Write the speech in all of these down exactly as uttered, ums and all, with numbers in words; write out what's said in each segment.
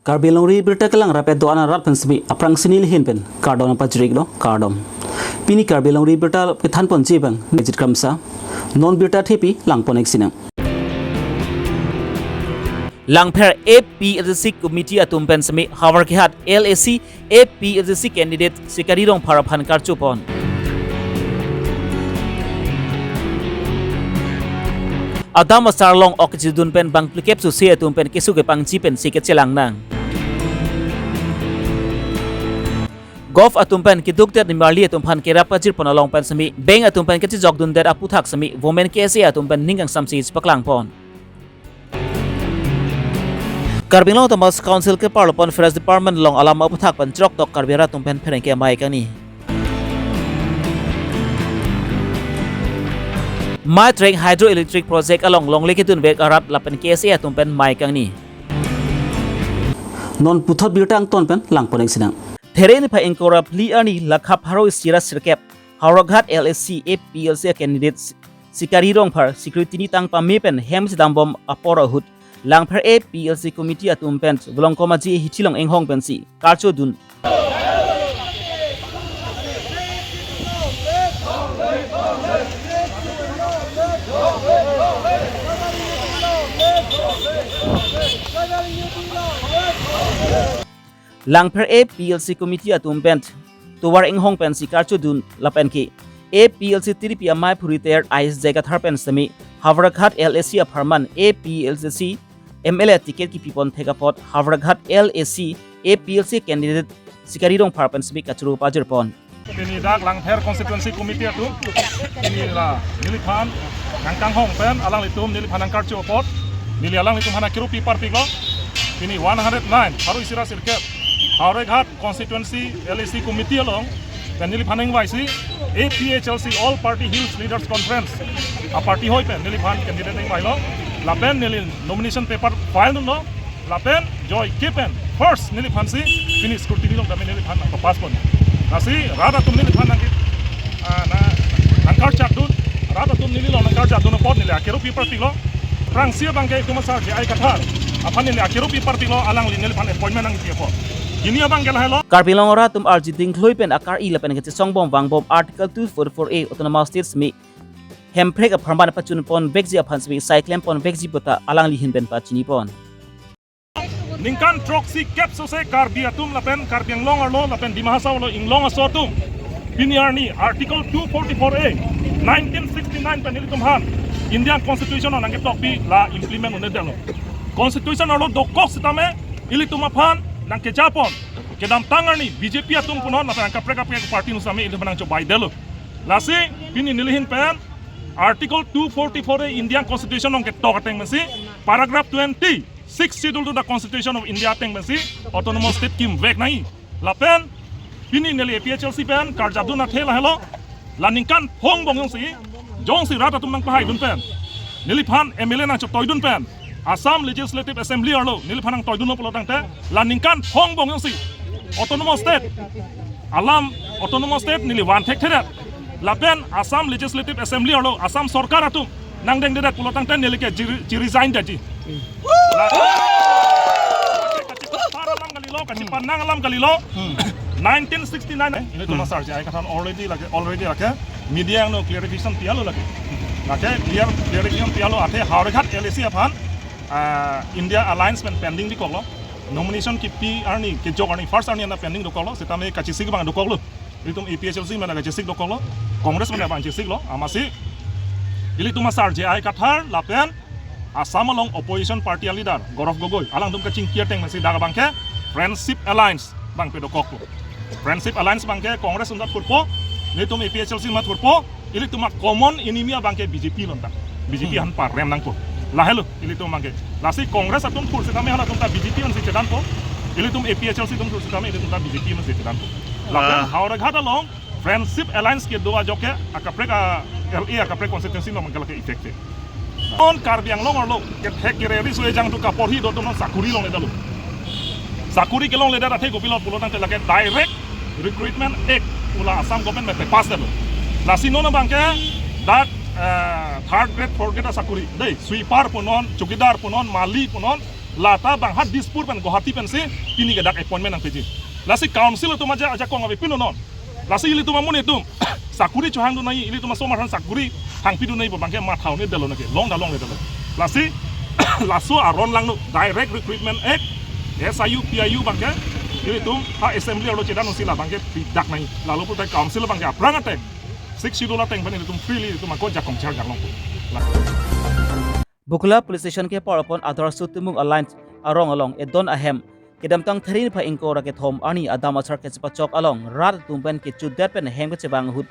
Karbi Longri Birta kelang rapet do-an arat pen semi aphrangsi nelihin pen kardom pajir-iklo, kardom. Pini Karbi Longri Birta kethanponji abang Nejit Kramsa. Non birta thepi langpon-ik sinang. Langpher A P H L C committee atum pen semi Howraghat L A C A P H L C candidate Sikari Rongphar aphan karchopon. Adam asar along ok kechedun pen bang phlikep susi atum pen keso kepangji pensi kechelang nang. Golf atum pen keduk det nimarli atum aphan kerap pajirpon along pen semi bank atum pen kechejokdun det aputhak semi women K S A atum pen ning kangsamsi chepaklangpon. Karbi Anglong Autonomous Council keparlopon Forest Department along alam aputhak pen chiroktok Karbi arat atum pen pherangke amei kangni. Maitreng Hydroelectric Project along longle kedunvek arat lapen K S A atum pen mei kangni. Non puthot birta angton pen langpon-ik sinang. There niphai ingkoi ra phli arni lakha pharo isi ra sirkep Howraghat L A C A P H L C candidate Sikari Rongphar security ni tang pame pen hem chedambom apor ahut Langpher A P H L C committee atum pen Volongkom Aji hithi along inghong pensi karchodun. Langpher A P H L C committee atum pen tovar inghong pensi karchodun lapen ke A P H L C tiripi amei phuri ter I S J Kathar pen semi Howraghat L A C apharman A P H L C M L A ticket kepipon thek apot Howraghat L A C A P H L C candidate Sikari Rongphar pen semi kachoro pajirpon. Pini dak Langpher Constituency Committee atum pini la neliphan nangkanghong pen alanglitum neliphan nangkarcho apot neli alanglitum aphan akirupi parpiklo. Pini one hundred nine pharo isi ra sirkep Howraghat Constituency L A C Committee along pen neliphan nangvaisi A P H L C All Party Hills Leaders Conference a party hoi pen neliphan candidate nangvailo. Lapen neli nomination paper file dunlo. Lapen joike pen first neliphansi pini scrutiny along tame neliphan nangpass pon. Lasi rat atum neliphan nangke, ah, na, nangkarchakdun, rat atum neli along nangkarchakdun apot neli akirupi parpiklo. Aphrangsi abangke itum asar J I Kathar aphan neli akirupi parpiklo, alangli neliphan appointment nangpi apot. Pini abangke lahelo. Karbi Anglong arat atum arji dingkloi pen akar-i lapen kachesongbom vangbom Article two forty-four A Autonomous State semi Hemprek apharman pachunponvekji aphan semi sai klemponvekji puta alangli ahin pen pachinipon. Ningkan throksi kep sose Karbi atum lapen Karbi Anglong arlo lapen Dima Hasao arlo inglong aso atum pini arni Article two forty-four A nineteen sixty-nine pen ilitum aphan Indian Constitution along nangketokpi la implement un-edetlo. Constitution arlo dokok sitame ilitum aphan nangkejapon. Kedamtang arni B J P atum punon lapen kaprek kaprek party atum sitame ilitum aphan nangchobaidetlo. Lasi pini nelihin pen Article two forty-four A Indian Constitution along ketok ateng pensi paragraph twenty, Sixth Schedule to the Constitution of India ateng pensi Autonomous State kimvek nangji. Lapen pini neli A P H L C pen karjadun athe lahelo. La ningkan phongbong jongsi, jongsi rat atum nangpahaidun pen, neliphan M L A nangchotoidun pen Assam Legislative Assembly arlo neliphan nangtoidunlo pulo tangte la ningkan phongbong jongsi Autonomous State alam Autonomous State neli van thekthedet. Lapen Assam Legislative Assembly arlo Assam Sorkar atum nangdengdedet pulo tangte neli ke jiri-, ji-resign detji. Par alam kalilo, kachipan nang alam kalilo. Hmm. Nineteen sixty-nine, eh, ilitum asar J I Kathar already lake, already lake media angno clarification pilo lake. Lake clear clarification pilo athe Howraghat L A C aphan, ah, India Alliance pen pending dokoklo. Nomination kipi arni, kejok arni, first arni anta pending dokoklo, sitame kachesik abang dokoklo. Ilitum A P H L C mena kachesik dokoklo, Congress mena abang chesiklo, amatsi ilitum asar J I Kathar lapen Assam along opposition party a leader Gaurav Gogoi alangtum kachingki ateng pensi dak abangke Friendship Alliance abangke dokokpo. Friendship Alliance abangke Congress atum ta thurpo, nelitum A P H L C atum ta thurpo, ilitum a-common enemy abangke B J P lonta. B J P Hmm. aphan parem nangpo. Lahelo ilitum abangke. Lasi Congress atum thur sitame halatum ta B J P ansi chedanpo. Ilitum A P H L C atum thur sitame ilitum ta B J P ansi chedanpo. Lapen Ah. Howraghat along Friendship Alliance kedo ajok ke akaprek a-L A akaprek constituency along abangke lake effective. Non Karbi Anglong arlo kethek kere riso ejang atum kaporhi do atum non sakuri longledetlo. Sakuri kelongledet athe kopilo pulo tangte lake Direct Recruitment Act pu la Assam government pen pass detlo. Lasi non abangke dak, eh, third grade, fourth grade asakuri. Dei, sweeper punon, chowkidar punon, mali punon, Lata bang ha Dispur pen Guwahati pensi pini ke dak appointment nangpeji. Lasi council atum aja ajakong ave pino non. Lasi ilitum amonit atum sakuri chohangdun nangji, ilitum asomar aphan sakuri hangpidun nangji pu abangke matha un-edetlo neke, longda longledetlo. Lasi laso aron langno, Direct Recruitment Act, S I U, P I U abangke ilitum ha assembly arlo chedan unsi la abangke pidak nangji. Lalo pulote council abangke aphrang ateng, Sixth Schedule ateng pen ilitum freely ilitum ako jakong chehang jaklong. Bakular Police Station kepar apon Adarsho Timung Alliance arong along edon ahem kedamtang There niphai ingkoi ra kethom arni Adam Asar kachepachok along rat atum pen kechodet pen hem kachevang ahut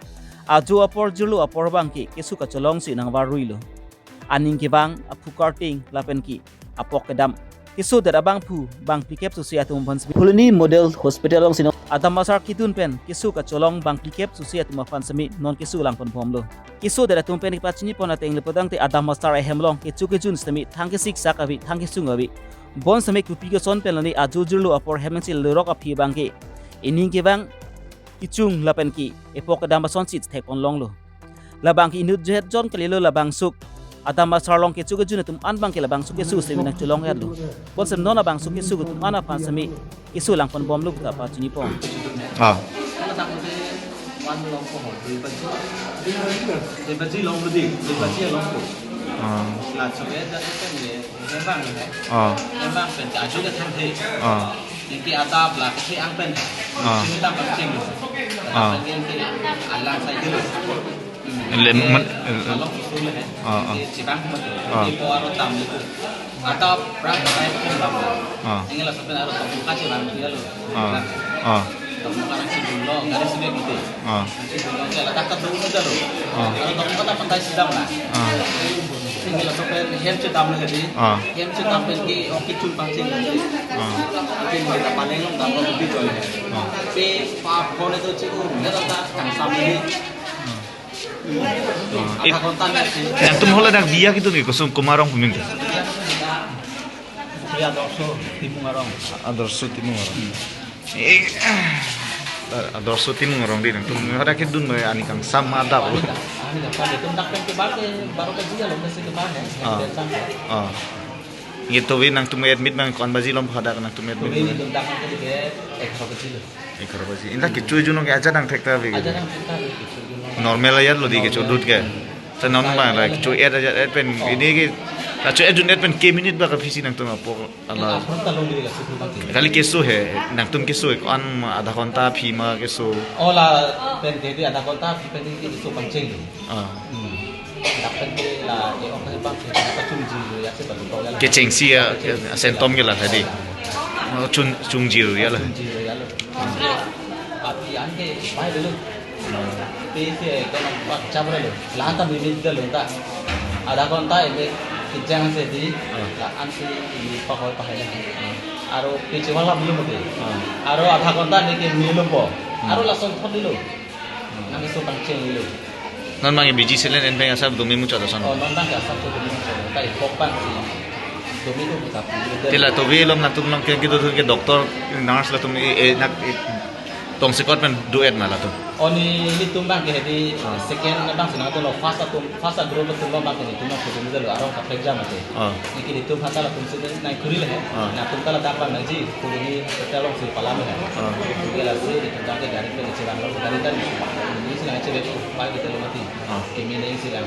ajo apor jirlo apor abangke keso kacholongsi nangvarruilo. Aning kevang, aphu karting lapen ke apok kedam kesodet abangphu bangphlikep sose atum aphan seme Phuloni Model Hospital alongsi non Adam Asar kedun pen keso kacholong bangphlikep sose atum aphan seme non keso langponbomlo. Kesodet atum pen kepachinipon ateng le pudangte Adam Asar ahem along kecho kejun seme thang kesiksak ave, thang kesung ave. Bonseme kopi koson pen lone ajo jirlo apor hem si lerok aphi abangke ining kevang, kechung lapen ke epok kedam asonsi thekponlonglo. Labangke inut jet jon kalilo, labangso Adam Asar along kecho kejun atum an abangke labangso keso seme nangcholong-etlo. Bonsem non labangso keso atum an aphan seme keso langponbomlo puta pachinipon. Ah. One long ko ho, dui baji. Dui baji long ko di, dui baji long ko. Ah. La choge jate kan ye, ye bang ye. Ah. Ye bang pen ajo ke thang the. Ah. Ye ke adap la ke ang pen. Ah. Sini tam pen cheng. Ah. Pen ye ke alang sai dilo. Le man, eh, along susu le. Ah, ah. Ye chibang ko mati. Ah. Ye po aro tam le ko. Adap rang kai ko dam. Ah. Ingin laso pen aro tong kachi bang dia lo. Ah. Ah. Tong ka nangchidunlo, gari sibek ite. Ah. Nangchidunlo ke ladak kedo un-edetlo. Ah. Aro tong ka ta pantai sidam na. Ah. Sini laso pen hem chedamlo hedi. Ah. Hem chedam pen ke ok kechun pangcheng. Ah. Ke kita paling long damlo lebih jol. Ah. Pe pa phone itu chiu, ne ta kangsam ini. Ah. Ah. Adha ghonta nangsi. Nangtum hala dak biya kitu ni kusum komat arong peming. Biya Adarsho Timung arong. Adarsho Timung arong. Hmm. Eh, ah, Adarsho Timung arong di nangtum. Hadak kedun noi ani kangsam adap. Ani dak, ani dak, dak pen ke bang ke, baru ke dia lo, mesti ke bang ya. Ah. Yang dia sang ya. Ah. Nge tovi nangtum admit nang ko-an baji along hadak nangtum admit. Tovi nang? Nangtum dak ke dia, eh, so kecil. Egharo baji. Inta kecho kejun ke aja nangthek ta ave. Aja nangthek ta ave kecho kejun. Normal ya lo di kecho dut ke. Ta non ma la kecho et aja et pen ini ke kecho et jun et pen ke minute ba ka phisi nangtum apok ala. Aphrang ta long di la susu bang ke. Kali keso he, nangtum keso he, ko-an ma adha ghonta aphi ma keso. Oh la pen ke di adha ghonta aphi pen di keso pangcheng di. Ah. Hmm. Dak pen ke la ke ok bang ke ta chungji lo ya se balu ko ya. Kechengsi ya, kechengsi. Sentom ke la tadi. Oh, chung, chungji lo ya la. Chungji lo ya lo. Api an ke pai dulu. Te se ke na pak cham lo. La ta mimi dalo ta. Adha ghonta ini kijang se di. Ah. La an si ini pakoi pahai lagi. Ah. Aro pichi wala belum ke. Ah. Aro adha ghonta ni ke milu po. Hmm. Aro lason thot dilo. Nang keso pangcheng lo. Non bang biji selen en bang asap dumi muchot ason. Oh, non bang asap to dumi muchot. Kai pok pang si. Dumi to buka. Te la tovi along nangtum along ke kitu ke doctor, nurse latum e, e, nak, e, tongsekot pen do-et ma latum. Oh, nelitum bang ke di. Ah. Second bang si nangtum lo first atum, first group atum bang ke nelitum lo pudun lo arong kaprek jam ate. Ah. Niki nelitum hata latum si nang kuri le. Ah. Nangtum ta ladak bang nangji, kuri ni hospital along si palam le. Ah. Kuri la si nelitum ta ke gari pen chirang lo, gari ta ni si nang chirang pai kita lo mati. Ah. Kami nang si lang.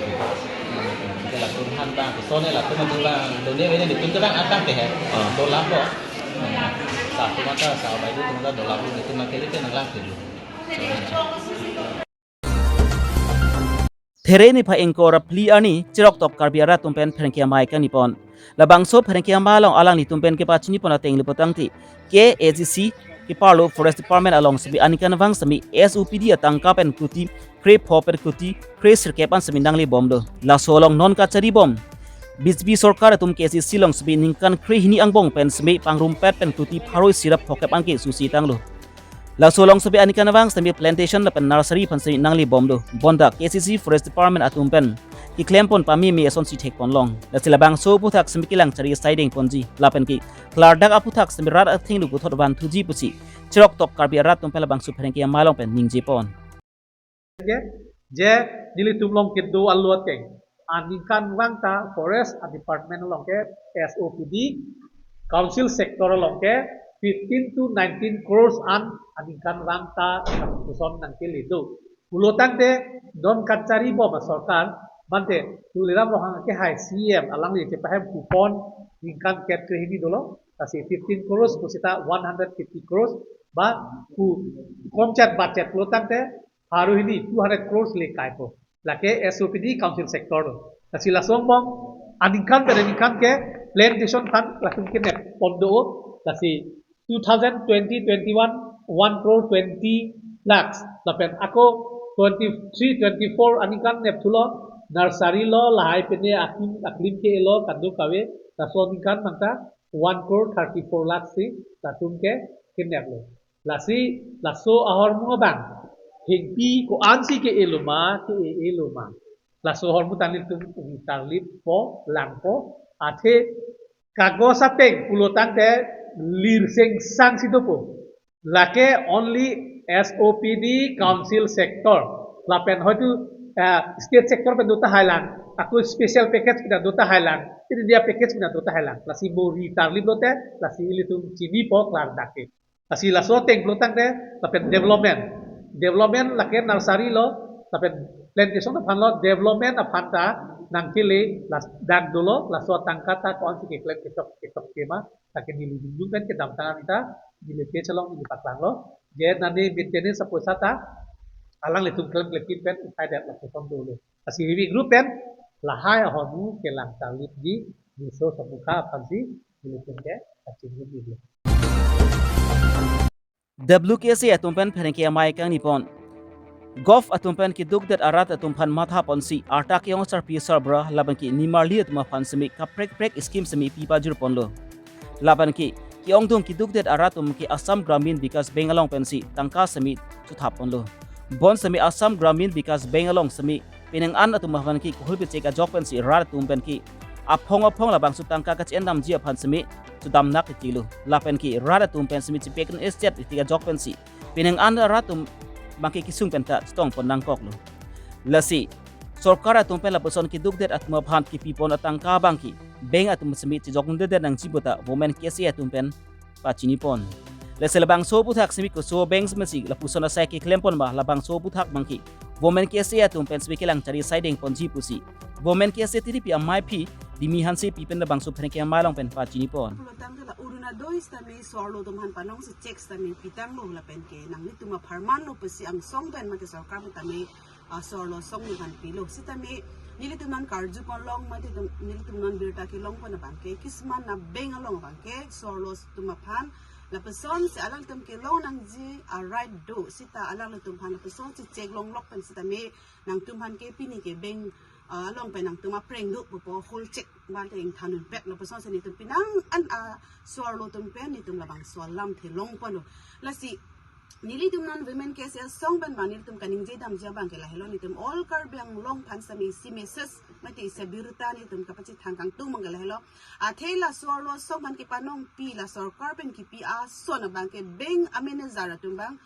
Ke latum han bang, ke sone latum adu bang, done wene nelitum ke bang atang ke he. Ah. Dolap lo. Sa atum ta, sa bai atum ta dolap lo, nelitum ke le ke nang lang ke lo. There niphai ingkoi ra phli arni Chiroktok Karbi arat atum pen pherangke amei kangnipon. Labangso pherangke amei along alanglitum pen kepachinipon ateng le putangte K A C C kepar lo Forest Department along seme aningkanvang seme S O P D atangka pen kuti krepho pen kuti kresirkep an seme nanglebom do. Laso along non kacharibom B J P sorkar atum K A C C along seme ningkan krehini angbong pen seme pangrumpet pen kuti pharo isi ra phokep an ke susi tanglo. Laso along seme aningkanvang seme plantation lapen nursery aphan seme nanglebom do. Bonta K A C C Forest Department atum pen keklempon pameme asonsi thekponlong. Lasi labangso aphuthak seme kelang chari saideng ponji lapen ke klardak aphuthak seme rat athengno puthot vanthuji pusi Chiroktok Karbi arat atum pen labangso pherangke amei along pen ningjepon. Ke, je nelitum along kedo aluat ke. Aningkanvang ta Forest Department along ke S O P D Council sector along ke fifteen to nineteen crores an aningkanvang ta lapuson nangkele do. Pulotangte non kachari bom asorkar, mate Tuliram Ronghang ke hai C E M alangli chepahem coupon ningkan kep krehini dolo, lasi fifteen crores pusita one hundred fifty crores ba ku komchat budget pulotangte haru hini two hundred crores le kaipo. Lake S O P D council sector lo. Lasi laso angbong aningkan pen aningkan ke plantation fund latum kenep pon do. Lasi two thousand twenty twenty-one, one crore twenty lakhs. Lapen ako twenty-three twenty-four aningkan nep thulo, nursery lo, lahai pine akim aklim ke-elo kado kave, laso aningkan mangta one crore thirty-four lakhs si latum ke kenep lo. Lasi laso ahormu abang hingpi ko-ansi ke-elo ma, ke-e-elo ma, laso ahormu ta nelitum ri tarlip po, langpo, athe kagos ateng pulotangte lir sengsang si dopo. Lake only S O P D council sector. Lapen hoitu, eh, state sector pen dota hailang, ako special package pina dota hailang, India package pina dota hailang. Lasi mo ri tarlip lote, lasi ilitum chinipo klardak ke. Lasi laso ateng pulotangte, lapen development. Development lake nursery lo, lapen plantation aphan lo, development aphan ta nangkele, las dak dolo, laso atangka ta ko-ansi keklem kechok kechok kema, lake neli dungjung pen kedamtang an ta, neli page along neli paklang lo. Je nani maintenance apoisa ta alanglitum klem klepin pen uthai det lapuson dolo. Lasi rivi group pen lahai ahormu kelang tarlip di Riso Somukha aphansi nelitum ke kachingrum dilo. W K S A atum pen pherangke amei kangni pon. Govt atum pen keduk det arat atum aphan matha ponsi arta ke-ong sarpi sarbura labanki nimarli atum aphan semi kaprek prek scheme semi pi pajir ponlo. Labanki ke-ongdung keduk det arat atum ke Assam Gramin Vikas Bank along pensi tangka semi chuthap ponlo. Bonsemi Assam Gramin Vikas Bank along semi penang an atum aphan ke kehulpe chek ajok pensi rat atum pen ke aphong aphong labangso tangka kachi-en damji aphan semi chedamnak titilo. Lapen ke rat atum pen semi chepek-un-e stet iti ajok pensi penang an rat atum abangke kesung penta chetong pon nangkoklo. Lasi sorkar atum pen lapuson keduk det atum aphan kepi pon atangka abangke bank atum semi chejok-un-edet nangji puta Women K S A atum pen pachini pon. Lasi labangso aputhak semi koso bank semi si lapuson asai keklem pon ma, labangso aputhak abangke Women K S A atum pen semi kelang chari saideng ponji pusi Women K S A T D P amei phi Dimi Hansepi pen labangso pherangke amei along pen pachini pon. Pulotangte la Orunodoi sitame so-arlo atum aphan panong si chek sitame pitanglo lapen ke nanglitum apharman lo pusi angsong pen mate sorkar pen tame, ah, so-arlo asong atum aphan pilo. Sitame nelitum non karju pon long mate tum, nelitum non birta kelong pon abangke kisman na bank along abangke so-arlo atum aphan lapusonsi alangtum kelong nangji a-right do, sita alangtum aphan lapusonsi chek longlok pen sitame nangtum aphan ke pini ke bank, ah, along pen nangtum apreng do pupo, hold check mate ingthan unpet lapusonsi nelitum penang an, ah, so-arlo atum pen nelitum labangso alamthe long ponlo. Lasi nelitum non Women K S A asong pen abang nelitum kaningje damji abangke lahelo, nelitum all Karbi Anglong aphan sitame isi message mate isi abirta nelitum kapachethang kangtung abangke lahelo. Athe la so-arlo asong aphan kepanongpi la sorkar pen kipi ason abangke bank a-manager atum abang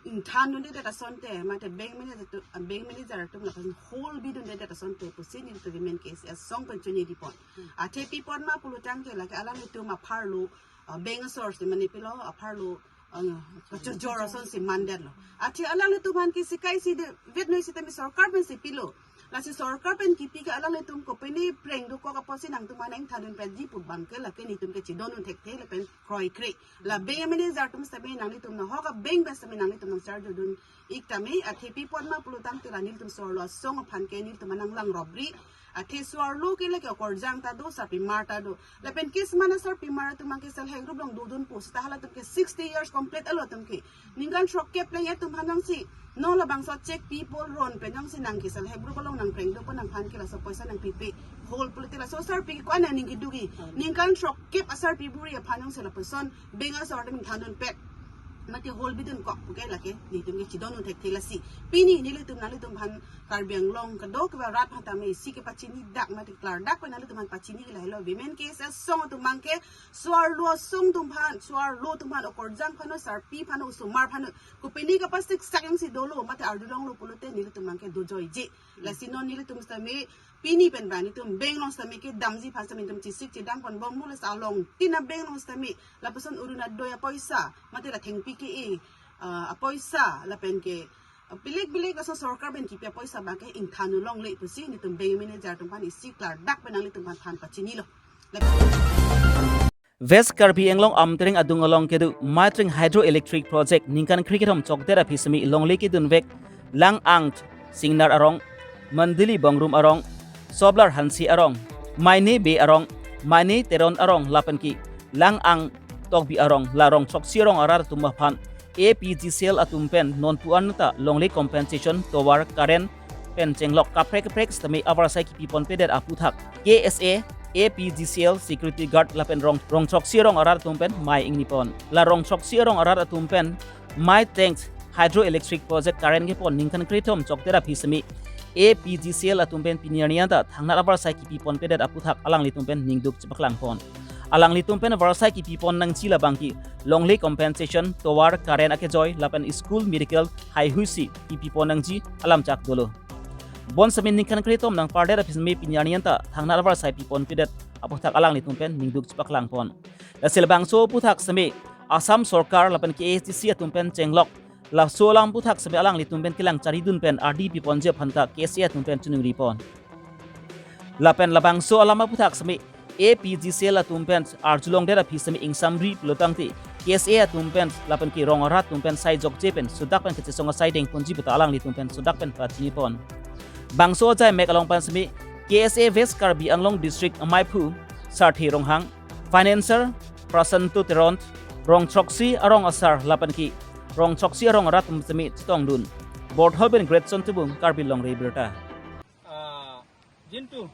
ingthan dundedet asonte mate bank manager atum, bank manager atum lapen hold bidundedet asonte pusi nelitum Women K S A asong pen chunidi pon. Athe pi pon ma pulotangte lake alanglitum apharlo, ah, bank asor si mane pilo apharlo, ah, kachojor asonsi mandetlo. Athe alanglitum aphan ke sikai si de vet noi sitame sorkar pensi pilo. Lasi sorkar pen kipi ke alanglitum kopine preng dokok apotsi nangtum aphan ingthan dunpetji pu abangke lake nelitum ke chedondun thekthe lapen kroikre. La bank manager atum sitame nanglitum nahok a-bank pen sitame nanglitum nangcharjudun ik tame, athe pi pon ma pulotangte la nelitum so-arlo asong aphan ke nelitum aphan nanglang robbery. Athe so-arlo ke lake okorjang ta do, sarpimar ta do. Lapen kisman asarpimar atum abangke self help group along dodun pu sita halatum ke sixty years complete alo atum ke. Ningkan throkkep lang atum aphan nangsi non labangso chek pi pon ron pen nangsi nang ke self help group along nangpreng do pu nangphan ke laso poisa nangpipe. Hold pulote laso sarpi ke ko-an aning kedoji. Ningkan throkkep asarpi buri aphan nangsi lapuson bank asor atum ingthan dunpet mate hold bidunkok puke lake nelitum ke chedondun thekthe. Lasi pini nelitum nanglitum aphan Karbi Anglong kadokave arat aphan tame isi kepachini dak mate klardak pen nanglitum aphan pachini lahelo, Women K S A asong atum abangke so-arlo asong atum aphan, so-arlo atum aphan, okorjang aphan, sarpi aphan, osomar aphan, kopine kapasik sak jongsi dolo mate arjulonglo pulote nelitum abangke dojoije. Lasi non nelitum sitame Pini pen ba nelitum bank along sitame kedamji aphan sitame nelitum chesik chedam ponbom, mule sa along tin abang along sitame lapuson Orunodoi apoisa, mate la thengpi ke-e, ah, apoisa, lapen ke, ah, bilik bilik aso sorkar pen kipi apoisa abangke ingthan-un longle pusi nelitum bank manager atum aphan isi klardak pen nanglitum aphan than pachinilo. West Karbi Anglong Amtring adung along kedo Maitring Hydroelectric Project ningkan kre kethom chokdet aphi sitame longle kedunvek Lang-ang Singnar arong, Mandali Bongrung arong, Soblar Hanse arong, Maine Bey arong, Maine Teron arong lapen ke Lang-ang Tokbi arong, la rong throksi arong arat atum aphan A P G C L atum pen nonpu an ta longle compensation tovar current pen chenglok kaprek kaprek sitame avarsai kipi ponpedet aputhak K S A, A P G C L security guard lapen rong, rong throksi arong arat atum pen mei ingni pon. La rong throksi arong arat atum pen Maitring Hydroelectric Project current kepon ningkan kre kethom chokdet aphi sitame A P G C L atum pen pini arni anta thangnat avarsai kipi ponpedet aputhak alanglitum pen ningduk chepaklang pon. Alanglitum pen avarsai kipi pon nangji labangke longle compensation, tovar current akejoi lapen school medical haihui si kipi pon nangji alam chak dolo. Bonsitame ningkan kre kethom nangpardet aphi sitame pini arni anta thangnat avarsai pi ponpedet aputhak alanglitum pen ningduk chepaklang pon. Lasi labangso aputhak sitame Assam sorkar lapen K S D C atum pen chenglok laso alam aputhak sitame alanglitum pen kelang charidun pen ardi pi ponji aphan ta K S A atum pen choningri pon. Lapen labangso alam aputhak sitame A P G C L atum pen arjulongdet aphi sitame ingsamri pulotangte K S A atum pen lapen ke rong arat atum pen sai jokje pen sodak pen kachesong asai dengponji puta alanglitum pen sodak pen pachini pon. Bangso ajai mek along pen sitame K S A West Karbi Anglong District amaiphu Sarthe Ronghang, financer Prasanto Teron, rong throksi arong asar lapen ke rong throksi arong arat atum sitame chetongdun. Borthol pen Greatson Tubung, Karbi Longri Abirta. Ah, jintu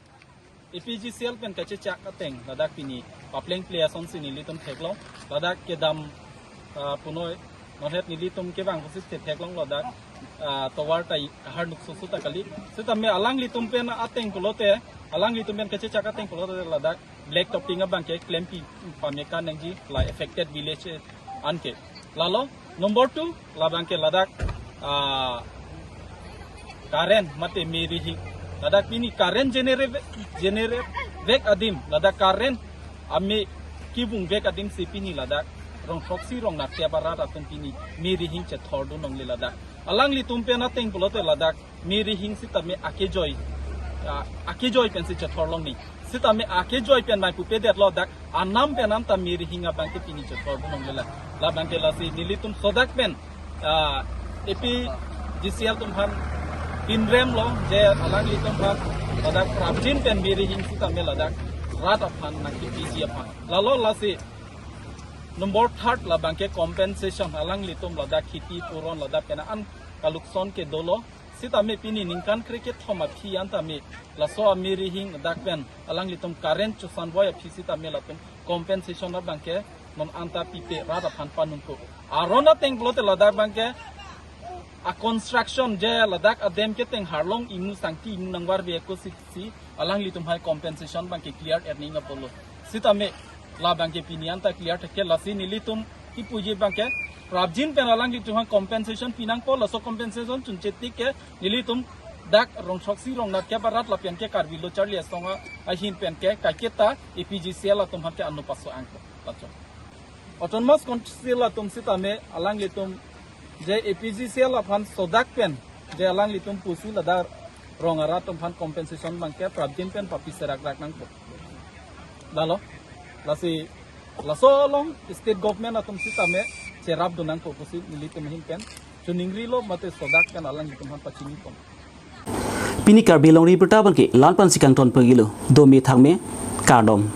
A P G C L pen kachechak ateng ladak pini papleng ple asonsi nelitum theklong, ladak kedam, ah, punoi nonhet nelitum kevang pusi theklong ladak, ah, tovar ta kahar nukso su ta kali. Sitame alanglitum pen ateng pulote, alanglitum pen kachechak ateng pulote ladak black topping abangke klempi pame-an nangji la affected village anke. Lalo, number two, labangke ladak, ah, current mate mei rihing. Ladak pini current generate, generate vek adim, ladak current amei kevung vek adim si pini ladak rong throksi rong natya arat atum pini mei rihing chethordun longle ladak. Alanglitum pen ateng pulote ladak mei rihing sitame akejoi, ah, akejoi pensi chethor longni. Sitame akejoi pen mai pupedetlo, dak anam pen anta mei rihing abangke pini chethordun longle la. Labangke lasi nelitum sodak pen, ah, A P G C L atum aphan pinrem long je alanglitum aphan ladak prapjin pen mei rihing sitame ladak rat aphan nangkipiji aphan. Lalo lasi number third labangke compensation, alanglitum ladak khiti puron ladak pen an kalukson ke dolo. Sitame pini ningkan kre kethom aphi an tame laso amei rihing dak pen alanglitum current chosanvoi aphi sitame latum compensation abangke non anta pipe rat aphan panungko. Aron ateng pulote ladak abangke a construction je ladak adem keteng harlong imu sangti imu nangvarve ako si, si alanglitum hai compensation abangke clear earning apotlo. Sitame labangke pini anta clear thekthe, lasi nelitum kipuji abangke prapjin pen alanglitum aphan compensation pinangpo, laso compensation chunche tik ke nelitum dak rong throksi rong natya arat lapen ke Karbi Lo Charli Asong ahin pen ke kaiketa A P G C L atum aphan ke anu paso angko. Lacho. Autonomous Council atum sitame alanglitum je A P G C L aphan sodak pen je alanglitum pusi ladak rong arat atum aphan compensation abangke prapjin pen papi serak rak nangpo. Lalo, lasi laso along state government atum sitame cherapdun nangpo pusi nelitum ahin pen choningrilo mate sodak pen alanglitum aphan pachini pon. Pini Karbi Longri Abirta abangke la-an pensi kangton pagilo, dome thakme, kardom.